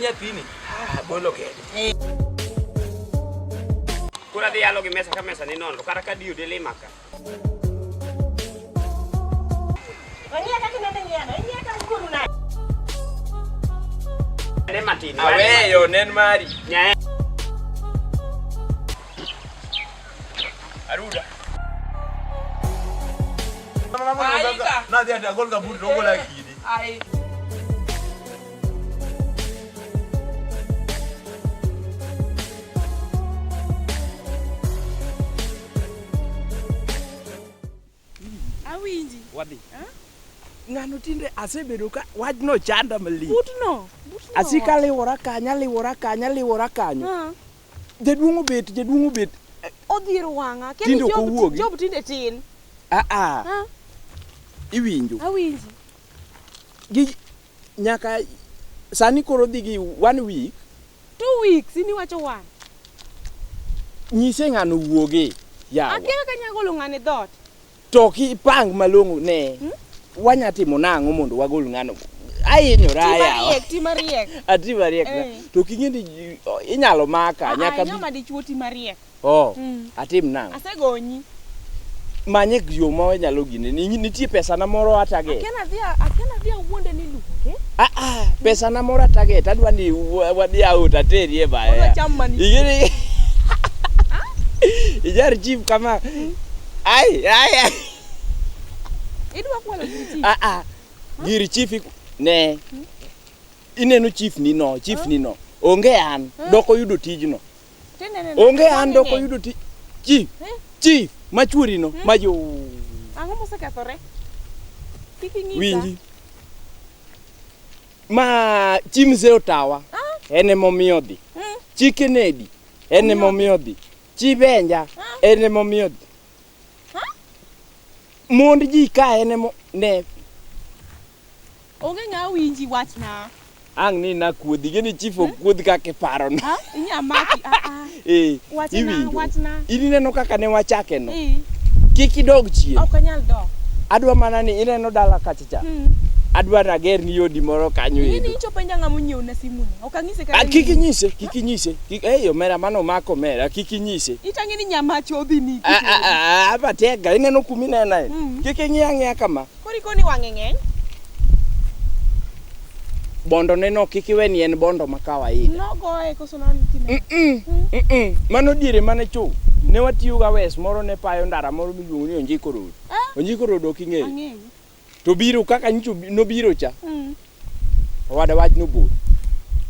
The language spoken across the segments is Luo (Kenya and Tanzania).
nyathini. Ah, bolo kende. Koro adhi yalo gi mesa ka mesa ni nono kata ka diyo delima ka. Ong'iya kaka inende ng'iyano, ing'iya ka ikoru nade? Ne matin. Aweyo nen mari. Nyae. Aruda. Aika. Nadhi ati agol kaburi to ogola kidi. Ai. Awinji. Wadhi. Ng'ano tinde asebedo ka wachno chanda malich. Butno. Butno. Asika liwora kanyo, aliwora kanyo, aliwora kanyo. Ah. Jaduong' obet, jaduong' obet. Odhiero wang'a. Kendo Tinde ok Job- owuogi. Job tinde tin. Ah ah. Ah. Iwinjo. Awinji. Gi nyaka sani koro dhi gi one week 2 weeks in iwacho one. Nyise ng'ano wuogi. Yawa. Akia kaka anyalo golo ng'ano e dhoot. To kipang malong'o ne. Wanya timo nang'o mondo wagol ng'ano? Ahinyora Ti yawa. mariek, ti mariek. Ati mariek na. Eh. To king'e ni inyalo maka Ah, nyaka ah, bi. ng'ama dichuo ti mariek. Oh, Mm. atim nang'o? Asegonyi. Manye yo ma wanyalo gine. Nitie pesa na moro a target. Akia nadhi akia nadhi awuonde ni luonge. Ah ah, pesa na moro a target. Adwa ni wadhi out aterie Mondo baya. acham mani. Ing'e ni ijar chief kama. Ai, ai, ai. Idwa kwalo gir chief. Ah ah. Gir chief ne. Ineno chief ni no, chief ni no. Onge an, dok oyudo tijno. Tinene. Onge an dok oyudo tij. Chief. Eh? Chief, machuori no, majo. Ang'o mosekethore? Kik ing'isa. Winji. Ma chi mzee Otawa en emomiyo dhi. Chi Kennedy en emomiyo dhi. Chi Benja en emomiyo dhi. Mond ji ka en emo ne Onge ng'a winji wachna. ang' ni nakuodhi gini chief ok kuodh kaka iparo no. Ah, inya maki. Ah ah. Eh, Wachna, iwinjo. wachna. In ineno kaka ne wachake no. Eh, Kik idog chien. ok anyal dok. Adwa mana ni ineno dala kacha cha. Adwa nager ni odi moro kanyo Ing'e endo. ni incho penja ng'ama onyiewna simu ni. Ok ang'ise kata. Ah, kik ni- inyise, kik inyise. Kik eh omera mano omako omera, kik inyise. Itang'e ni nyamacho odhi ni. Ah, ah, ah, ah, batega ineno kuma inena e. Kik ing'i ang'iya kama. Koro ikoni wang'e ng'eny. Bondo ne no kik iwe ni en bondo ma kawaida. Nogoye koso notime. Mm-mm. Mano diere mane cho. Ne watiyo ga wes moro ne payo ndara moro miluongo ni Onjiko Road. Ah. Onjiko Road ok ing'eyo. Ang'eyo. To biro kaka nyicho nobiro cha. Mm. Owada wach nobor.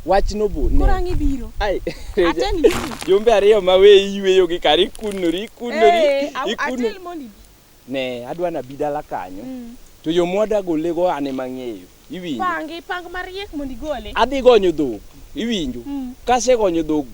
Wach nobor. Koro ang' ibiro. Ai. Atel ibi. Jumbe ariyo ma we iyweyo gi kar ikunori ikunori Eh, ikunori. atel mondo ibi. Ne adwa nabi dala kanyo. Mm. To yo mwada golego an ema ang'eyo. Iwinjo. Pangi, pang mariek mondo igole. Adhi gonyo dhok. Iwinjo. Mm. Kasegonyo dhok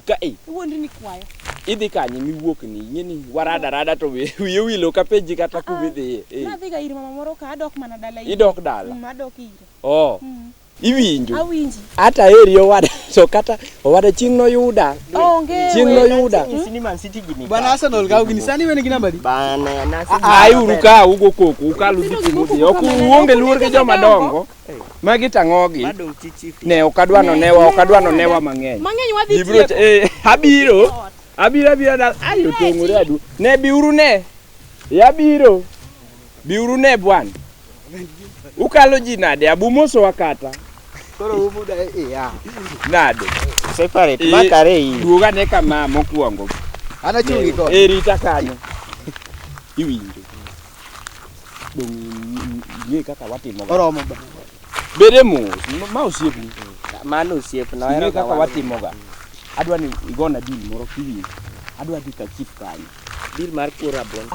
ka eh, Iwuondri ni kwayo. idhi kanye miwuok ni ing'e ni warada rada to wiye wil ok apenji kata kuma idhiye. Eh, Nadhiga ir mama moro ka adok mana dala ire. Idok dala. Mm, adok ire. Oh. Mm. Iwinjo. Awinji. Ata eri owada to kata owada chieng' noyuda. Onge. Chieng' noyuda. Nyisi ni Man City gini. Bwana Arsenal kaw gini sani wene gi namba di? Bana na Ai uru ka ugo koko ukalu Nyithindo dhi gi kumudhi. moko Ok kamano, uonge ok luor gi unege joma madongo. dongo. Magi tang'ogi. Madong chichi. Ne ok adwa no newa ok adwa no newa mang'eny. Mang'eny wadhi Gibiro tieko. eh, abiro. Abiro abira dala. Ai otong'ore adu. Ne biuru ne. Yabiro. Biuru ne bwana. Ukalo ji nade? Abumosowa kata. Koro umuda e ya. Nade? Separate Eh, makare hii. Duoga ne kama mokwongo. An achung' gi koni. Eh, rita kanyo. Iwinjo. Dong' ing'e kaka watimo. ga. Oromo bana. Bede mos, ma osiepni. Mano osiepna Ing'e ohero ga kaka wang'. watimoga. Adwa ni igona deal moro kiwinjo. Adwa dhi ka chief kanyo. Deal mar kuo rabuon.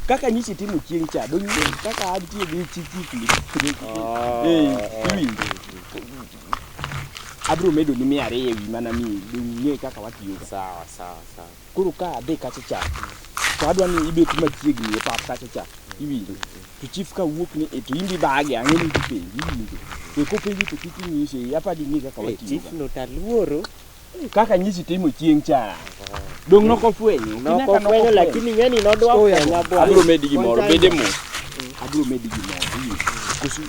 Kaka nyichi timo chieng' cha, dong' ing'e kaka antie gi chi chief ni. Oh, Eh, eh. iwinjo. Abiro medo ni 200 e wi mana miyi, dong' ing'e kaka watiyoga. Sawa sawa sawa. Koro ka adhi kacha cha, to adwa ni ibet machiegni e pap kacha cha, iwinjo. To chief ka wuok ni e to in bage, ang'e ni idhi penji, iwinjo. To kopenji to kik inyise, apani ing'e kaka Eh, watiyoga. chief no taluoro. Kaka nyichi timo chieng' cha. Dong' nokofwenyo. ok ine ka Nokofwenyo lakini ng'eni nodwa fwenya bwana. Abiro medi gimoro, bede mos. Abiro medi gimoro. iwinjo. Koso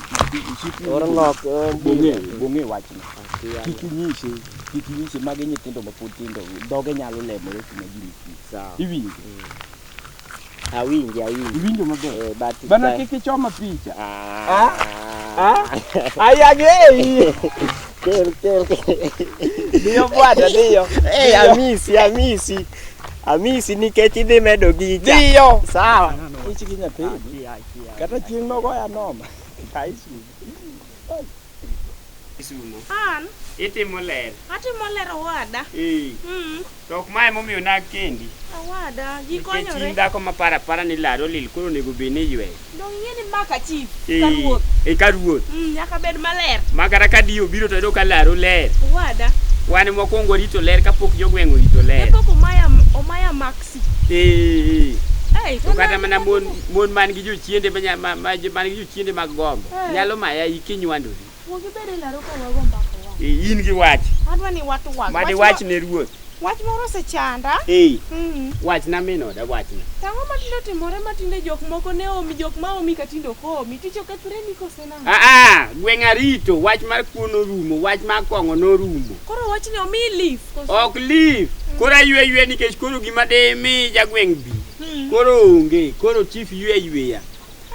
chief Or ng'ok. bong'e, bong'e wachno. Akia. Kik inyise, kik inyise magi nyithindo mapod tindo, dhoge nyalo lemore kuma ji nitie. Sawa. Iwinjo? Awinji, awinji. Iwinjo maber? Eh, but Bana kik ichoma picha. Ah. Ayagei! Kel, kel. Diyo bwana, diyo. Eh, amisi, amisi. Amisi nikech idhi medo gicha. Diyo! Sawa. Ich gi nyathini. Akia, akia. Kata chieng' nogoya noma. Kaisumo. Kisumo. An Itimo ler. atimo ler owada. Eh. Mm. To ok mae momiyo nakendi. Owada, ji Nikech in konyore. dhako ma para para ni laro lil koro onego bed ni iyweyo. Dong ing'e ni maka chief Eh, ka ruoth. Eh, ka ruoth. Nyaka bed maler. Ma kata ka diyo obiro to yudo ka laro ler. Owada. Wan mokwongo rito ler kapok jogweng' orito ler. Kapok omaya maxi. Eh. Ei, To kata mana mon man gi jochiende man gi jochiende mag gombo Eh. nyalo maya i kinywandori. Wuog ibed e laro ka wago mbaka wa. Eh, in gi wach. Adwa ni watwag. Madi wach ne ruoth. Wach moro osechanda. Eh, Mm. wachna min oda wachna. Tang'o matinde timore matinde jok moko ne omi jok ma omi ka tinde ok omi. Tich okethre ni kose nang'o? Ah, ah, gweng' arito, wach mar kuo norumo, wach mar kong'o norumo. Koro wachni omi leave koso? Ok leave. Koro aywe ywe nikech koro gima dimi jagweng' bi. Mm. Koro onge, koro chief ywe yweya.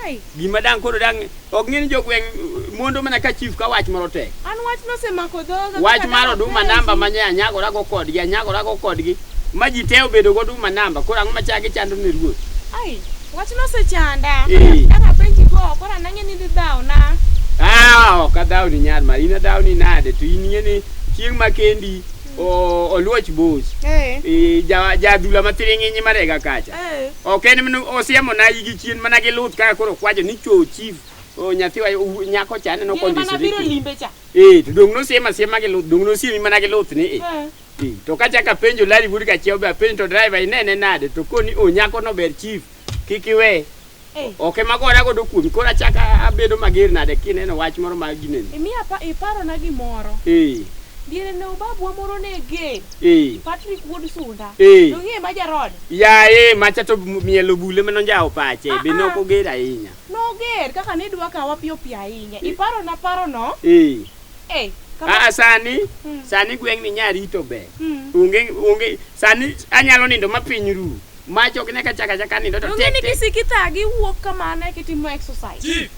Ai, Gima dang' koro dang' ok ng'e ni jogweng' mondo mana ka chief ka wach moro tek. an wach nosemako dhoga. Wach kaka mar dang' oduma apenji. namba ma nya anyagora go kodgi, anyagora go kodgi. Ma ji te obedo goduma namba, koro ang'o machak ichando ne ruoth? Ai, wach nosechanda. Eh. Kaka apenji go, koro an ang'e ni idhi dhawna. Ah, ok adhawni nyar mar, in adhawni nade to in ing'e ni chieng' ma kendi oluoch bos. Eh. Eh, jadhula mathiring'inyi marega kacha. Eh. Ok en mana osiemo na igi chien mana gi luth kaka koro kwajo ni cho chief nyathiwa nyako cha aneno Gin mana kondisore. biro limbe cha. Eh, to dong' nosiema siema gi luth, dong' nosiemi mana gi luth ni eh. Eh. Eh, to kachako apenjo Larry wuod Kachiewo be apenjo to driver inene nade to koni o nyako no ber chief kik iwe. Eh. Ok ema gora godo kuomi koro achako abedo mager nade kineno wach moro mar gineni. Imiya iparona gimoro. Eh, Diere ne obabwa moro ne ger. eh. Patrick wuod Sunda. Eh. Dong' ma jarod. Yaye macha to mielo bule manonjawo pache be Ah, ah. nok oger ahinya. Noger kaka ne idwa kawa piyo piyo ahinya. Iparona parono. Eh. Eh. Kama. Ah, sani Mm. sani gweng' ni nyarito ber. Mm. Onge sani anyalo nindo ma piny ru. Mach ok ne ka chaka chaka nindo to Dong' tek ni tek. kisiki thagi wuok kamano kitimo exercise. Chief.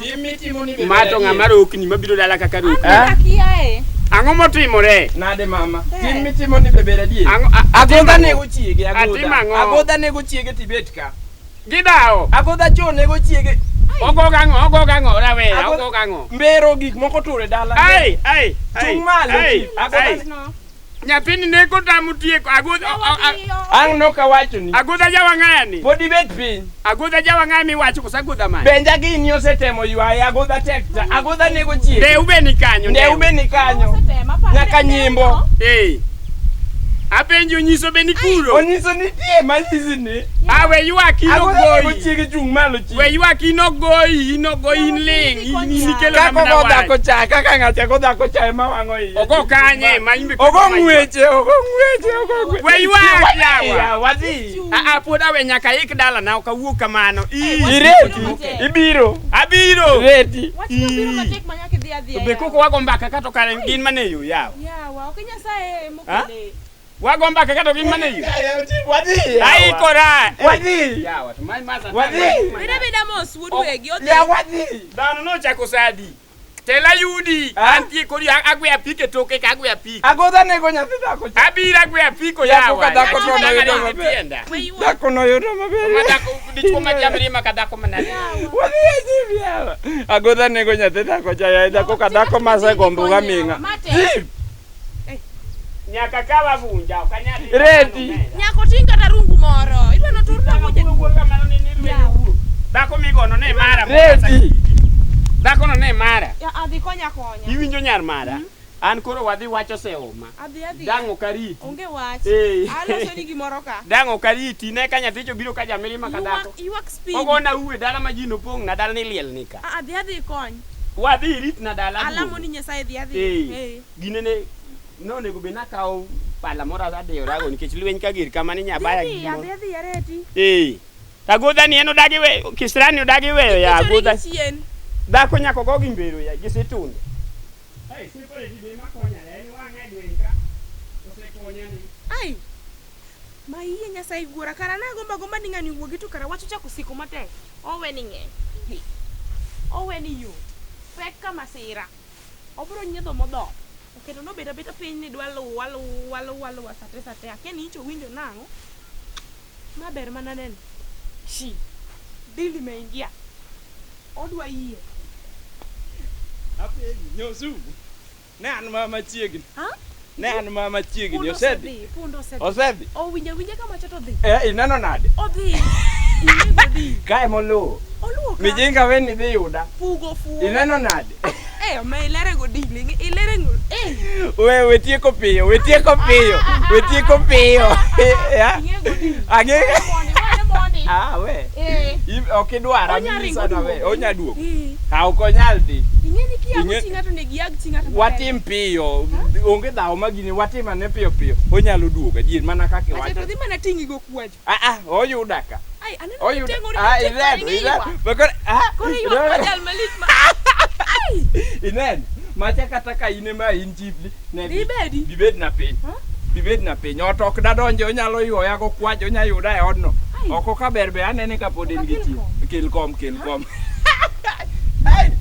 Tim mitimo ni be Ma to ber ng'ama adier. rokni mabiro dala kaka An rokni. be akia e. Ang'o motimore? Nade mama. Eh. Tim mitimo ni be ber adier. Ang'o Agodha nego chiege, Atimo agodha. ang'o? Agodha nego chiege tibet ka. Gidhawo. Agodha cho nego chiege. Ogo gang'o, ogo gang'o, rawera, Agodha- ogo gang'o. Mbero gik moko ture dala. Ai, ai, ai. Chung' malo, ai, chief. Agodha ai. No. Nyathini neko tamo tieko. Agodha Ang' nokawacho ni. agodha jawang'aya ni. Pod ibet piny. Agodha jawang'aya miwacho koso agodha mane? Benja gini osetemo ywaye, agodha tek ta. Agodha nego chiege. Ndeu be ni kanyo. Ndeu be ni kanyo. Osetema, aparo Nyaka ni- nyimbo. Eh. Apenjo nyiso be ni kuro. Onyiso nitie manyisi ni. Ah, we ywak in Agodha nego ogoyi. chiege chung' malo chiege. We ywak in ogoyi, in ogoyi in ling', in ikelo Kaka mana ogo wach. dhako cha, kaka ng'acha go dhako cha ema wang'o iye. Ogo kanye ma in be Ogo ng'weche, ogo ng'weche, ogo ng'weche. We ywak yawa. Ya, wadhi. Ah, ah, pod awe nyaka ik dalana ok awuog kamano. Ii. Ireti, ibiro. Abiro. Ireti. Wach nobiro matek ma nyaka idhi adhiya. Be koko wago mbaka ka to kare gin mane yo yawa. Yawa, ok Nyasaye mokele. Wago mbaka ka to gin mane yo. Wadhi. Aikora. Wadhi. Yawa to ma ma satan. Wadhi. Beda beda mos wuod wegi odhi. Ya, wadhi. Dhano nochako sadi. Tela yudi. Ah? Antie kori agwe apiko e toke ka agwe apiko. Agodha nego nyathi dhako cha. Abiro agwe apiko Dhako yawa. ka dhako to Nyaka noyudo dang' maber. tienda. We ywak. Dhako noyudo maber. Ma dhako dichuo ma jamirima ka dhako manade. Wadhi e chief yawa. Agodha nego nyathi dhako cha, yaye dhako ka dhako masegombo ga ming'a. Matek. Chief, Nyaka kawa vunja ok anyal. Reti. Nyaka oting' kata rungu moro. Idwa notur na wuoche. Dhako migono ne mara. Reti. Dhako no ne mara. Ya, adhi konya konya. Iwinjo nyar mara. An koro wadhi wacho seoma. Adhi adhi. Dang' ok ariti. Onge wach. Eh. Aloso ni gimoro ka. Dang' ok ariti. Ne ka nyathicho biro ka jamirima ka dhako. Ywak ywak speed. Ogona uwe dala ma ji nopong' na dala ni liel ni ka. Ah, adhi adhi kony. Wadhi irit na dala. Alamo duogo. ni Nyasaye dhi adhi. Eh. Eh. Ginene nonego bed nakawo pala moro adiyorago nikech lweny ka gir kama ni nyabaya Dhi adhi, gimoro. adhi adhi areti. Eh. Agodha ni en odagi weyo, kisirani odagi weyo ya Kichori agodha. gi chien. Dhako nyaka go gi mbero ya gi situnde. Ai, separate be makonya en wang'e gweng' ka. Osekonya ni. Ai. Ma iye Nyasaye wuora kara nagomba gomba ni ng'ani wuogi to kara wach ochako siko matek. Owe ni ng'eny. Hi. Owe ni yot. Pek ka masira. Obiro nyiedho modho. Oketo nobet abeta piny ni dwa luwa luwa luwa luwa sate sate. Akia ni icho winjo nang'o. Ma ber mana neno. Chi. Dili imeingia. Odwa yie. Apenji, nyosu. Ne an ma machiegni. Ha? Ne an ma machiegni. Punda Osedhi. osedhi. Punda osedhi. Osedhi. Owinjo awinja kama cha to dhi. Eh, ineno nade? Odhi. Inego dhi. Kae moluwo. Oluwo ka. Mijinga weni idhi yuda. Pugo fuo. Ineno nade? Eh, ma ilere go dili. Ilere go. Eh. We wetieko piyo, wetieko piyo, wetieko piyo. Ya. Ing'e go dili. Ang'e. Mondi, wane mondi. Ah, we. Eh. Ok idwara Onya minyisa ringo na we. duogo. Onya duogo. Eh. Ha ok onyal dhi. Ing'e ni kiyago Ing'e- chi ng'ato onego iyag chi ng'ato maber. Watim piyo. Onge dhawo magini watim ane piyo piyo. Onyalo duogo adier mana kaka Acha to iwacho. dhi mana ting'i go kwacho. Ah ah, oyuda ka. Ai, aneno Oyuda. kiteng'ori Ah, matek ineno, koro ineno. iywak. Bakore, ah. Koro iywak majal malich ma. Ai, Ineno. Macha kata ka in ema in chiefly. Ne dibedi. Dibed na piny. Ha? Dibed na piny. Ot ok dadonje, onyalo ywaya go kwacho, onya yuda e odno. Ai. Oko ka ber be anene ka pod en gi Kel chief. kom. Kel kom, kel kom. Ai.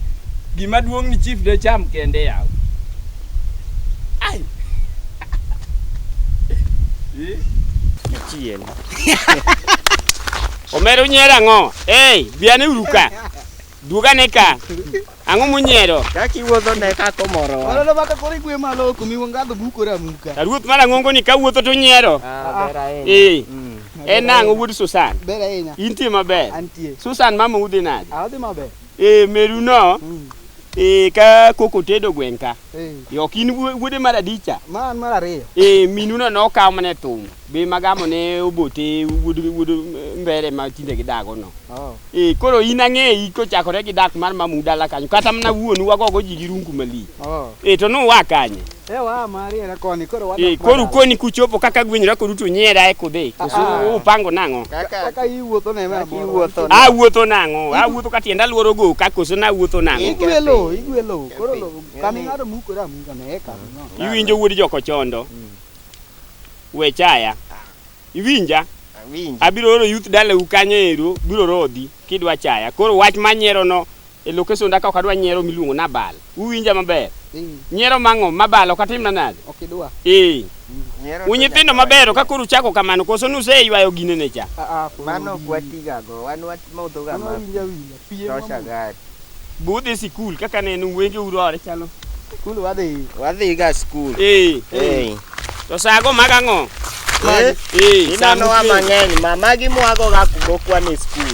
Gima duong' ni chief de cham kende yaw. Ai. Eh? Chien. Omera unyiero ang'o? Ei, biane uru ka. Duogane ka. Ang'o munyiero? Kaka iwuotho ne kaka omorowa. Ololo maka koro igwe malo kumi ngadho bukore amuka. Ta ruoth mar ang'ongo ni kawuotho to unyiero. Ah, ber ahinya. Eh, Mm. en nang'o wuod Susan? Ber ahinya. Intie maber. Antie. Susan mama udhi nade? Ah, odhi maber. Eh, meru no, Mm. eh, ka koko tedo gweng' ka. Eh. Eh, ok in wuode mar adicha. Ma an mar ariyo. Eh, minu no nokaw mana e thum. Be magamo ne obote wuod wuod mbere ma tinde gidago no. Oh. Eh, koro in ang'eyi kochakore gi dak mar mamu dala kanyo. Kata mana wuonu wagogo ji gi rungu malich. Oh. Eh, to nuwa kanye? E wa mariera koni koro wadok Eh, koro madala. koni kuchopo kaka gwenyora kodu to nyiera e kudhi. Koso Ah. upango nang'o? Kaka Kaka iwuotho ne ma kaka moro. iwuotho ne. Awuotho nang'o? Awuotho ka tienda luoro go ka koso nawuotho nang'o? Igwe lowo, igwe lowo. Koro Piny. lowo kama ing'ado mukore amuka ne e kama. Iwinjo wuod jokochondo? We chaya. Iwinja? Awinji. Abiro oro youth dalau kanyo ero biro rodhi kidwa chaya. Koro wach manyiero no e location da ka ok adwa nyiero miluongo na bal. Uwinja maber? Eh, Nyiero mang'o? Mabal ok atimna nade? ok idwa. Eh. Nyiero to Un nyithindo nyaka mabero ka watim. koro uchako kamano koso nuseywayo ginene cha. Ah, ah, koro Mano ok watigago. Wan wamodho ga Mano ma winja winja. Piem tosha mamodho. gari. Budhi sikul kaka neno wenge urore chalo. Skul wadhi. Wadhi ga skul. Eh. Eh. To sago mag ang'o? Eh. Eh, saa Inenowa mutwe. mang'eny ma magi mwago ga gokwa ni skul.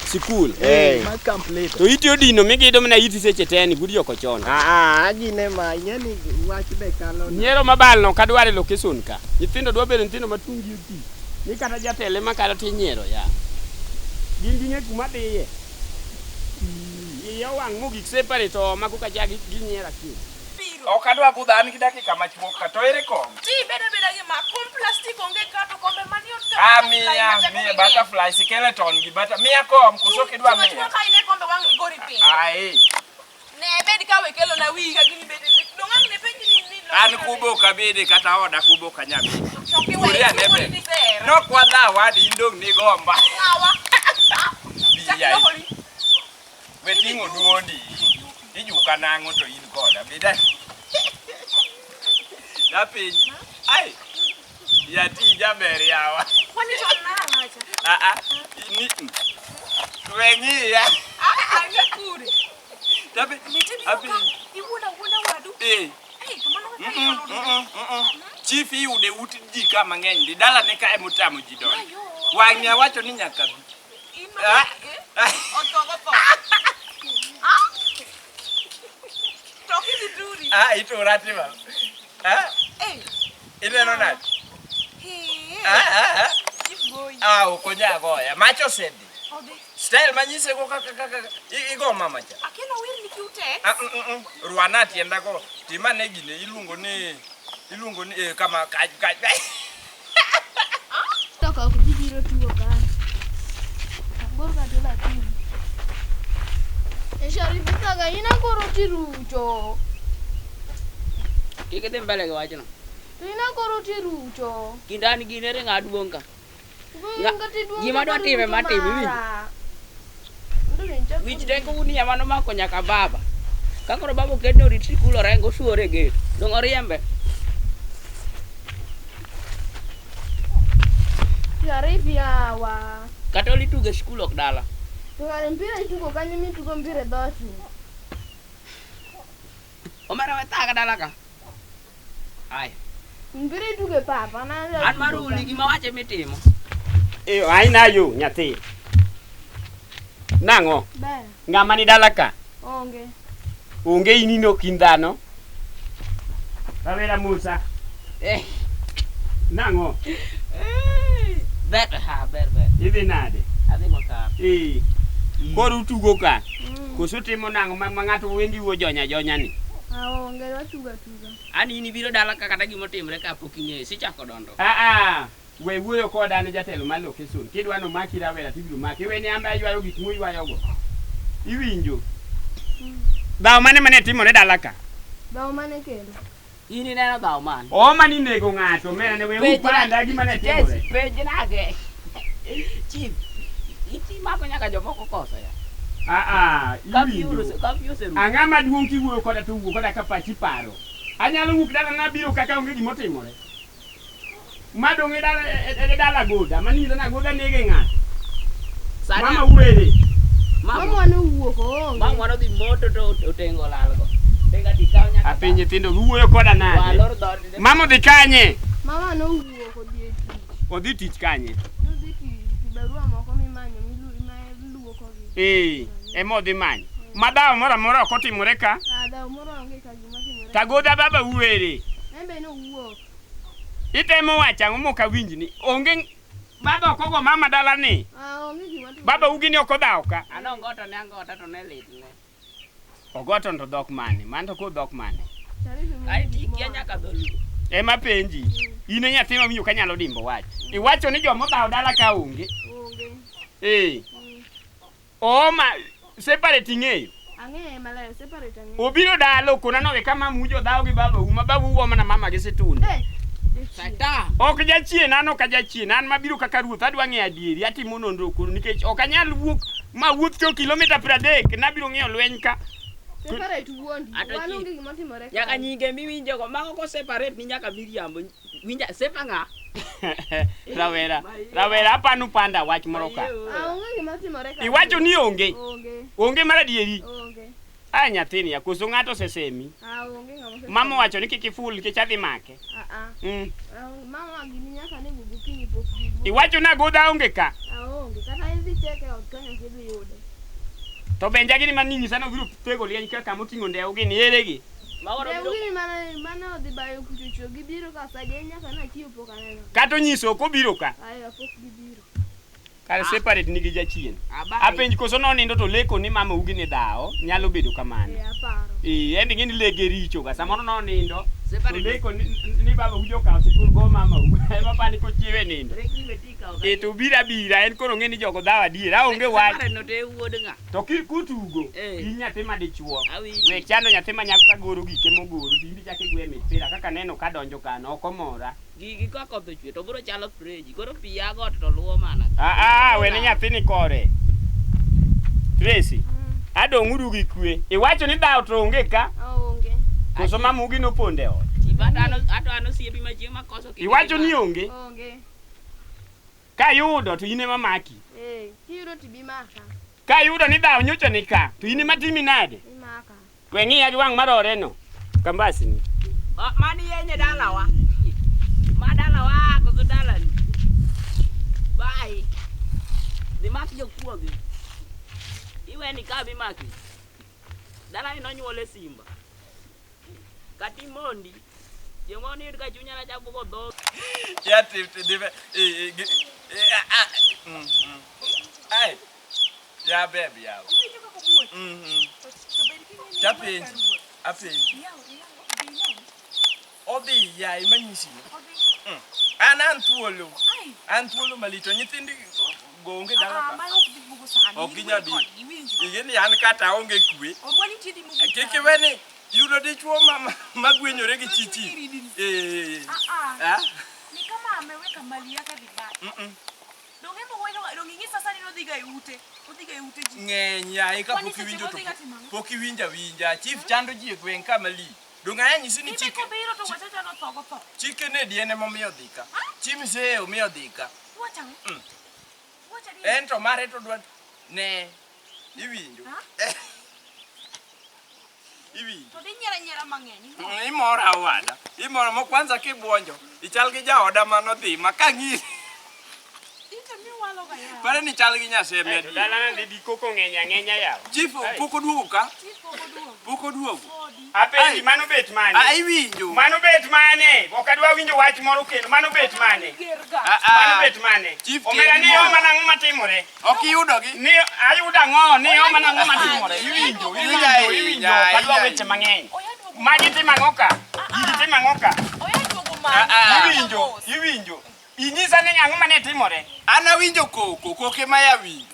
Sikul. Eh. Ma camp later. To iti odino migido mana iti seche te ni gudi oko chon. Ah, ah, gine ma ing'e ni wach be kalo. Nyiero mabal no kadwar e location ka. Nyithindo dwa bedo nyithindo ma tungi oti. Ni kata jatelo ema kalo tinyiero ya. Gin ging'e kuma dhiye. Iye owang' mogik separate to mako kacha ginyiero achiel. Ok adwa budho an gi dakika machuok ka to ere kom? Ti beda beda gi ma kom plastic onge ka to kombe mani ot ka. Ah, miya, miya butterfly, skeleton gi butter. Miya kom, koso ok idwa miya. Ka ine kombe wang' ni gori piny. Ai, Ne bed ka we kelo na wiyi ka gini bed. Dong' ang' ne penji ni ni. an kubo ok abede kata oda kubo ok anyal bedo. To kiwe Uri ane iwuoni be. ni sera. Nok wadhaw adi in dong' nigomba. Ng'awa. Chak Biya. lokori. We ting'o duondi. Ijuka nang'o to in koda. Beda. Dapenji. Ai. Yati jaber yawa. Kwani to nang'acha. Ah ah. Ni. We ng'iya. Ah, ang'e kure. Dape. Mite biro ka. Apenji. Iwuonda wuonda wadu. Eh. Ai, kamano kaka Mm, iolo. mm, mm, mm. Chief iyude ut ji ka mang'eny ndi dalane ka emotamo ji donjo. Ayo. Wang'ni awacho ni nyaka bi. In Ah. ma. Otho gotho. Ah. To kidhi turi. Ah, itura tima. Ah, Eh. ineno nade? He. Ah, ah, ah. Chief goyi. Ah, ok onya goya. Macho osedhi. Odhi. Style manyise go kaka kaka igo mama cha. Akeno wir ni kiutek. Ah, mm, mm, mm. Rwana tienda go. Timane gine iluongo ni kama kaj kaj. To ka ok ji biro tugo ka. Abor kata lakini. E Sharifu thaga ina koro tirucho. Kik idhi mbele gi wachno. To ina koro tirucho. Kind an gi in ere ng'a duong' ka? Nga tiduong' Gima dwa time ema tim, iwinjo? Wich teko uni ema nomako nyaka baba. Ka koro baba oket ni orit sikul orengo osuore e gate. Dong' oriembe. Sharif yawa. Kata oli tugo e sikul ok dala. To kare mpira itugo kanyo mitugo mpira e dhoot ni. Omera we thaga dala ka. Aya. Mpira itugo e pap, an An mar uli gima wache mitimo. Eh, aina yo nyathi. Nang'o? Ber. Ng'ama ni dala ka? Onge. Onge in in ok in dhano. Rawera Musa. Eh. Nang'o? Ber, ha, ber, ber. Idhi nade? Adhi makare. Eh. Koro utugo ka. Koso timo nang'o ma ma ng'ato wendi wuo jonya jonya ni? Ah, onge watugo atuga. An in ibiro dala ka kata gima otimre ka pok ing'eyo, isichako donjo. Ah ah. We wuoyo koda an e jatelo mar location. Kidwa no maki rawera tibiro maki. Iwe ni ambe aywayo gik muywayogo. Iwinjo? Dhawo mane mane timore dala ka? Dhawo mane kendo? In ineno dhawo mane? Ooma ni nego ng'ato omera ne we Penj upanda gima ne timore. Penj nage. Chief, iti mako nyaka jomoko koso ya. Ah ah, Kafyu iwinjo. kafyu oserumo. Ang'a maduong' kiwuoyo koda to wuo koda ka pachi paro. Anyalo wuok dala na biro kaka onge gima otimore. Ma dong' e dala e dala goda, mani nyisa ni agoda nege ng'ato. Sani Mama uwere. Mama Mama nowuok oonge. Mama nodhi moto to otengo olalgo. Tenga dikaw nyaka. Apenj nyithindo giwuoyo koda nade? Walor dhoot. Mama odhi kanye? Mama nowuok odhi e tich. Odhi tich kanye? Nodhi tich kibarua moko mimanyo miluokogi. Eh, ema odhi manyo. Ma dhawo moro amora ok otimore ka. Ah, dhawo moro onge ka gima timore. Tagodha baba uwere. En be nowuok. Itemo wacho ang'o mok awinj ni onge baba ok ogo mama dala ni. Ah, onge gima timore. Baba ugi ni ok odhawo ka. An ongoto ne angota to ne litne. Ogoto to dhok mane? Mano to koro dhok mane? Sharifi Ai tikia nyaka dholuo. Ema penji. In e nyathi mawinjo ka nyalo dimbo wach. Iwacho ni joma odhawo dala ka onge. Onge. Eh. Ooma separate ing'eyo. Ang'eye maler, separate ang'eyo. Obiro dala okona nowe ka mama ujo dhawo gi baba u ma baba u omana mama gi situnde. Eh, Satan. Ok jachien an ok ajachien an mabiro kaka ruoth adwa ng'eyo adieri atimo nonro koro nikech ok anyal wuok ma wuoth to kilomita 30 nabiro ng'iyo lweny ka. Separate wuondi. Ato Wan chi- onge gima timore. Nyaka kae. nyinge miwinjo go mago ko separate ni nyaka miriambo. Winja sepa ng'a? Rawera, rawera apanu panda wach moro ka. Ah, onge gima timore kae. Iwacho ni onge. Onge. Onge mar adieri. Onge. A nyathini ya koso ng'ato osesemi. Ah, onge ng'ama osesemi. Mama owacho ni kik iful nikech adhi make. Ah, ah. Ah, mama gini nyaka ne gokinyi pok giduogo. Iwacho ni agodha onge ka. Ah, onge. Kata idhi cheke e ot kanyo ok idhi yude. To benja gini mani nyisa ni obiro thego lieny ka kama oting'o ndew gini ere gi. Ndew gini mane odhi bayo kuchocho gibiro ka saje nyaka nachiew pok aneno. Kata onyiso ok obiro ka. Ayo pok gibiro. Kar separate nigi jachien. Abayi. Apenj koso nonindo to leko ni mama ugi ni dhawo nyalo bedo kamano. Eh, aparo. Eh, en ing'e ni lege richo ga samoro nonindo to Separate. leko ni, ni baba uji okawo situl go mama u ema pani kochiewe nindo. Eh, to obiro abira en koro ong'e ni jogo dhawo adier aonge wach. Separate no te wuod ng'a? To kutugo Eh. in nyathi ma dichuo Awinji. we chando nyathi ma nyako ka goro gike mogoro to in ichako igwe mipira kaka neno ka donjo kano ok omora. Gigi ka koth ochwe to biro chalo freji. Koro pi ya got to luwo mana. Ah, ah, wene nyathini kore. Tracy, adong' uru gi kwe. Iwacho ni dhawo to onge ka, Ah, onge. koso mamugi nopondo e ot. Chief, ato an ato an osiepi ma chieng' makoso kik Iwacho idhi ni mako. onge, Onge. kayudo to in ema maki. Eh, kiyudo tibi maka. Kayudo ni dhawo nyocha ni ka, to in ema timi nade? Imaka. We ng'iya gi wang' marore no. Kambasni. Ah, Mani yenye dalawa. Ma dalawa koso dalani. Bye. Dhi mak jokuoge. Iweni ka bimaki. Dalani nonyuole simba. Kata imondi. Chieng' moro niyud ka chunya nachak bugo dhogi. Ya ti ti di eh eh eh ah ah. Ai. Ya baby ya. Tapenji. Apenji. Odhi ya imanyisi ni. An an thuolo. An thuolo malito nyithindi go onge dala ka. Ok ginyal biro. Ing'e ni an kata aonge kwe. Kik iwe ni Yudo dichuo ma magwenyore gi chichi. Eh. Ah, Ah. Ni kama ameweka mali yake vibaya. Donge mo donge ing'e sasa ni nodhiga e ute. Odhiga e ute ji. Ng'eny yaye ka Kwani pok seche iwinjo to modhiga timo ang'o? pok iwinjo awinja. Chief chando ji e gweng' ka malich. Donge anyisi ni Ibe chike kobiro to wachacha notho go tho. chike ne dien emomiyo odhi ka. Chi mzee omiyo odhi ka. Wacha ang'o? Mm. Wacha ni. En to mare to dwa ne iwinjo. Ha? Iwinjo. To dhi nyiera nyiera mang'eny. Imora owada. Imora mo kwanza kibuonjo. Ichal gi jaoda manodhi ma kang'i. Ite miwalo ga yawa. Pare ni chal gi nyaseme To adier. Dalana dhi di koko ng'eny ang'enya yawa. Chief pok oduogo ka? Chief pok oduogo. Pok oduogo. Podi. Apenji mano bet mane? Ah, iwinjo. Mano bet mane? Ok adwa winjo wach moro kendo. Mano bet mane? Ger ga. Ah, ah. Mano bet mane? Chief Omera tieni ni moro. oma nang'o matimore? Ok iyudogi? Ni ayudo ang'o? Ni oma nang'o matimore? Iwinjo, iwinjo, iwinjo. Ok adwa weche mang'eny. Oya duogo. Magi timo ang'o ka? Gigi timo ang'o ka? Oya duogo Ah, mali. ah. Iwinjo, iwinjo. Inyisa ni ang'o mane timore? An awinjo koko, koke ma awinjo.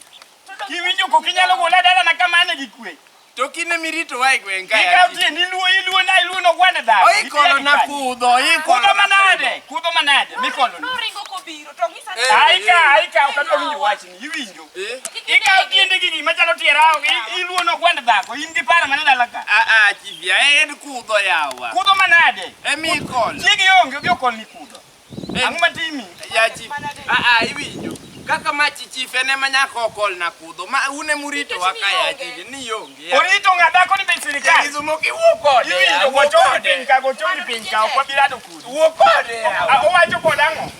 Kiwinjo koko inyalo gola dalana kamane gi kwe. To kine miritowa e gweng' ka. Ikaw tiendi iluo iluo na iluo nogwand dhako. Oikolo na kudho, Kudho ikolo manade? Kudho manade? Mikolo ni. Noringo kobiro to ng'isa ni. Aika, aika, ok adwa winjo wachni. Iwinjo. Eh? Ikaw tiendi gi gima chalo tie rawo, iluo nogwand dhako. In gi paro mane dala ka. Ah, ah, chief ya en kudho yawa. Kudho manade? Emi ikolo. Chiegi onge, odhi okol ni kudho. Ang'o matimi? Ya chief. Ah, ah, iwinjo. Kaka ma chi chief en ema nyaka okol na kudho. Ma un emuritowa ka ya chief, ni onge. ya. Orito ng'a dhako ni be sirikal. Jagizumo kiwuo kode. Iwinjo, ya, wuo go chongi kode. piny ka, go chongi piny ka, ok wabi rado kodi. Wuo kode yawa. Ah, Owacho kod ang'o?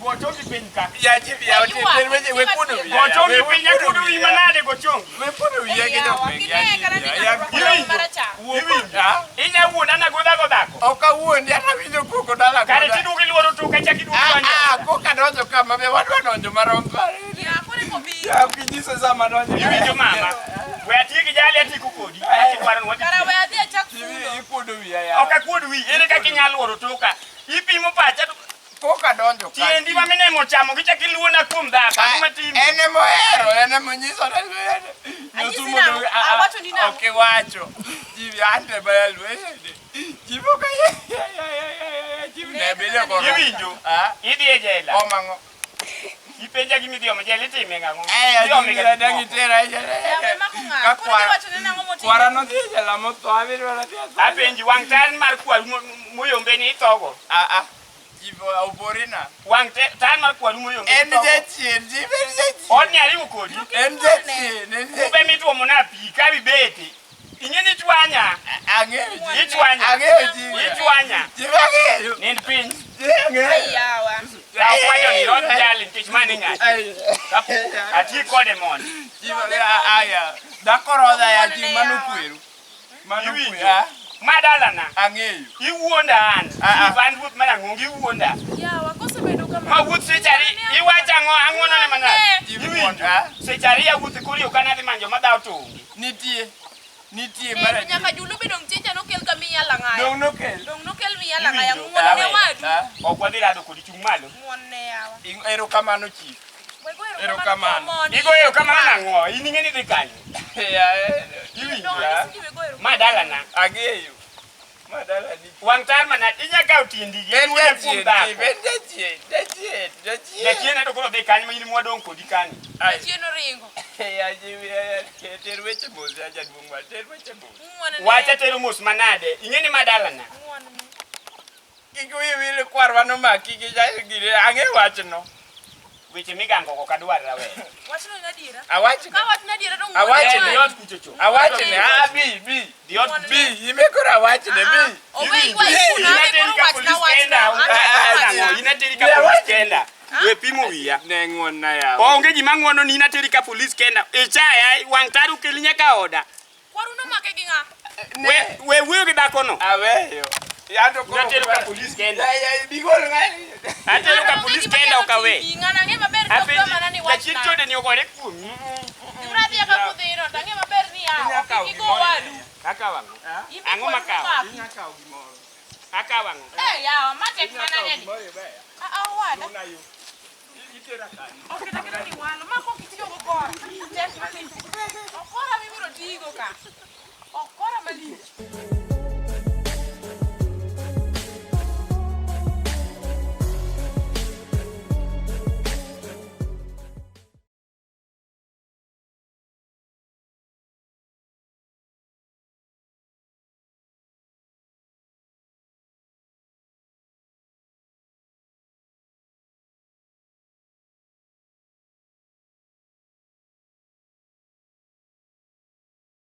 Go chongi piny ka. Ya chief ya, ter weche we kuodo wiya. Go chongi We piny, akuodo wiyi manade go chongi. We kuodo wiya gi jogweng' ya Kine kata chief. ni Ya, ng'ato marachar. wuo kode. Ah? Inya wuonda nagodha go dhako. Ok awuondi, ata awinjo koko dala Kare koda. tiduogo iluoro toka chak iduogo Ah, donjo. ah, koka donjo kama be wadwa donjo marom kare. Ya kore kobiro. Ya, ok inyiso sama donjo. Iwinjo mama? We atiyo gi jali atieko kodi. Ati dwaro ni wadhi. Kara we adhi achak Chief, fundo. ikuodo wiya ya. Ok akuod wiyi, ere kaka inyalo luoro toka? Ipimo pacha to Koka donjo ka. tiendi ma minemo chamo gi chak iluona kuom dhako. Ang'o matimi? En emohero, en emonyiso Anyisi nang'o? Awacho ni nang'o? Ok iwacho. Chief, ante ba lwete. Chief ok Chief ne bedo koro. Iwinjo? Ah? Idhi e jela. Omang'o. Ipenja gima idhi omo jela itime gang'o? Eh, Idhi ome ga dang gik moko. itera e jela. Ya we mako ng'a. Ka Koro kwara. iwacho ne nang'o motimo? Kwara nodhi e jela motho, abiro adhi atho. Apenji wang' tan mar kwaru moyombe ni ithogo. Ah, ah. Chief oporina. Wang' tan mar kwaru moyombe En ithogo. jachien, chief en jachien. Odni ariwo kodi. En jachien, en Kube jachien. mituomo na pi ka bibete. Ing'e ni chwanya. Ang'eyo chief. Ichwanya. Ang'eyo chief. Ichwanya. Chief ang'eyo. Nind piny. Chief ang'eyo. Ai yawa. Kaw kwanyo ni rod jali nikech mano ng'ato. Ai. Ati kode mondi. Chief aya. Dhako rodha ya chief mano kweru. Mano Iwinjo? kweru. Ah, Ma dalana. Ang'eyo. Iwuonda an. Ah, ah. Chief an ruoth mar ang'ongo iwuonda. Yawa kosebedo kama. Ma wuoth seche ari iwacho ang'o ang'o none manade. Chief Iwinjo? ah, Seche ariyo awuotho kori ok anadhi manyo madhawo to onge. Nitie. Nitie Ne, mar to nyaka julu be dong' chicha nokel ka miya lang'aya. Dong' nokel. Dong' nokel miya lang'aya. Iwinjo? Ng'uono ne Ah, wadu. Ah, Ok wadhi rado kodi chung' malo. Ng'uon ne yawa. Erokamano chief. We go Erokamano. mondi. Igo erokamano nang'o? In ing'e ni idhi kanye? Ya, eh, Iwinjo? Dong' anyisi ni we go erokamano. Ma dalana. Ang'eyo. Ma dalani. Wang' tar manade inya kawo tiendi gi En iwuonda kuom jachien, chief, dhako. en jachien, jachien, jachien. Jachien to koro dhi kanye ma in mwadong' kodi kanyo. Ai. Chien oringo. Ya, chief, ya, ya, ter weche mos ya jaduong' ma, ter weche mos. Ng'uon ne. Wacha tero mos manade. Ing'e ni ma dalana. Ng'uon ne. Kik wiyi wil kwarwa nomaki gi gire, ang'e wachno. Weche migango ok adwar rawer. Wachno en adiera. Awachne. Ka wachno adiera to ng'uon Awachne. ne Dhi wadu. ot kucho cho. Awachne, ah, bi, bi. Dhi ot Bi, ime koro awachne, bi. Owe ikwa ikuna, Ina abe teri koro ka wachna polis wachna. kenda. An Ang'o? wachna. Ina teri ka polis kenda. We pimo wiya. Ne ng'uon na yawa. Onge gima ng'uono ni ina teri ka polis kenda. Ichaya wang' tar okeli nyaka oda. Kwaru nomake gi ng'a? We we wuoyo gi dhakono. Aweyo. Yanto koro. Ina tero ka polis kenda. Ya, ya, bigol ng'ani. Atero ka polis kenda ok awe. Ng'ano ang'e maber to Apenji ok mana ni jachien wachna. chode ni ogore kuomi. Gimoro adhi ka kudhino to ang'e maber ni yawa. Inya kawo Kik igo gimoro wadu. Akawo ang'o? In be Ang'o kwaru makawo? nomaki. Inya kawo gimoro. Akawo ang'o? Eh yawa, ma tek Inya mana kawo neni. gimoro iweya. Ah, ah, owada. Luna yo. Itera kanye? Ok kata kata ni walo. Ma kok itiyo go kora. Tek malich. Okora mibiro tigo ka. Okora malich.